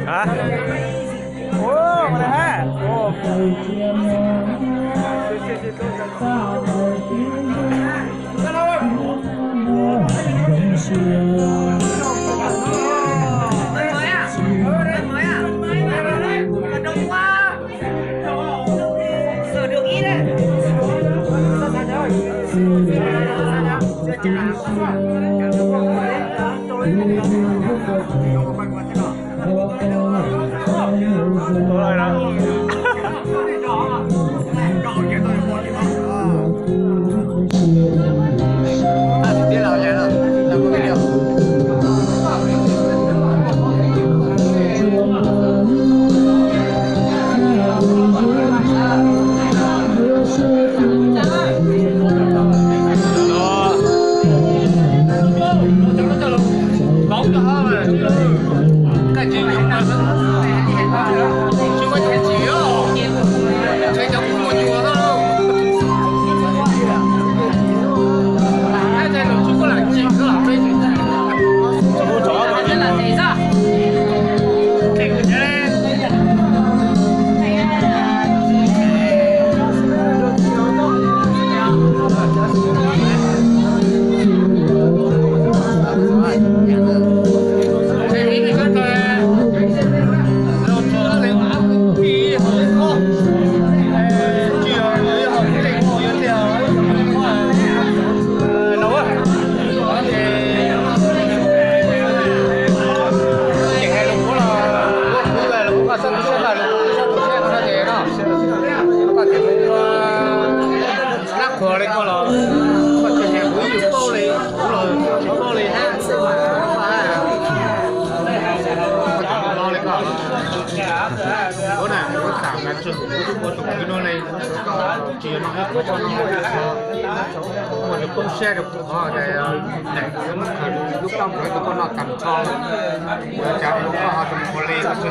Hả? Ủa, mà nè ha. Ủa. Nab qhuas li koj los, koj tsis hais kuv yus pauj li, kuv los tsis pauj li hab. Ua na, kuv xam na, kuv ua tus kwv no ne, tsis yog no, kuv ua no, muaj tus poob siab rau kuv qhov tias, lub toj nkawd tus koj noj tag nrho, yuav cas rau koj ho tus mus ua li, koj tsis